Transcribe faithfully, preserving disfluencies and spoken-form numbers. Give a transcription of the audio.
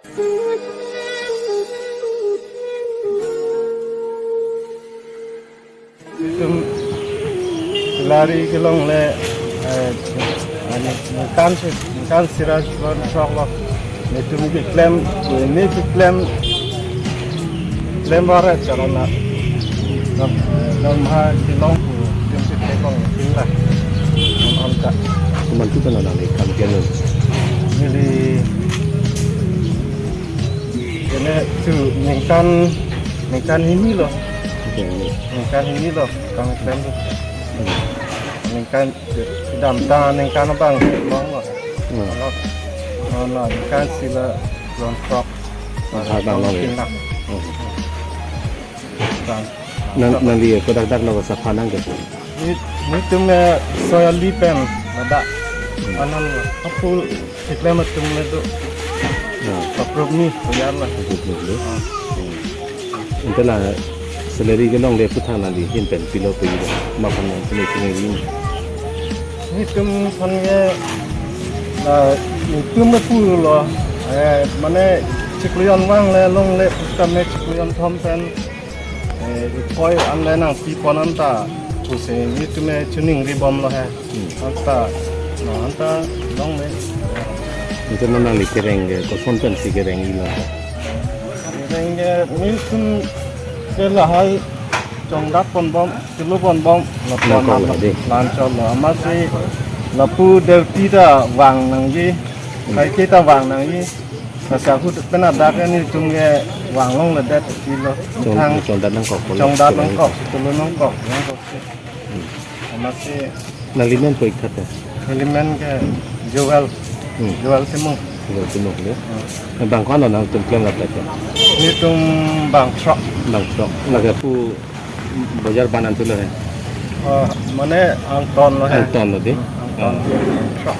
Itum Silari kelong le, eh, ani ningkan si, ningkan sira ron throk lo. Netum keklem, ne keklem, klem barat karena nam, nam ha kelong pu, netum keklem long tinglah. Nam angka. Komantu kan nang ikam keno? Neli kene tu ningkan, ningkan hini lo. Oke, ini. Ningkan hini lo, kang klem tu. Hmm. Ningkan kedamtang, ningkan abang long lo. Hmm. Lo, lo, lo, ningkan sila ron throk. Ah, bang long, ya. Tinglah. Hmm. Bang. Nang, nangli kodak dak lo sapha nang ke? Ni, netum, eh, soi ali pen ladak. Hmm. Anan lo. Apul keklem atum le do. Ya. Approve ni, bayar lah. Approve ni, ya. Ah. Hmm. Ante la salary kelong le puthot nangli ahin pen pilo pe, ma phan nang sini sini ni. Netum aphan ke, ah, netum le pulo. Eh, mane chiklo jon vang le long le puskam me chiklo jon thom pen. Eh, koi an le nangpi pon anta pusi netum me choningri bom lo he. Hmm. Anta, no, anta long le. Ante non nangli kereng ke, koson pensi kereng-i lo? Kereng ke, netum ke lahai chongdat pon bom, cholo pon bom, lapu nangkok lo dei. Lan chot lo. Amatsi lapu duty ta vang nangji, hmm, kaike ta vang nangji. Lasi ahut pen adak ke netum ke vang longledet lo. Chong-, thang chongdat nangkok lo. Chongdat nangkok, cholo nangkok, nangkok. Hmm. Amatsi nangli men ko ik tha te? Neli men ke Joel. Hmm. Joel Timung. Joel Timung, ya. Hmm. Bang ko-an lo nangtum klem rap te? Netum bang throk. Bang throk. Lake pu bojar banan tu lo he? Oh, mane angton lo he. Angton lo dei? Angton. Ah. Bang throk.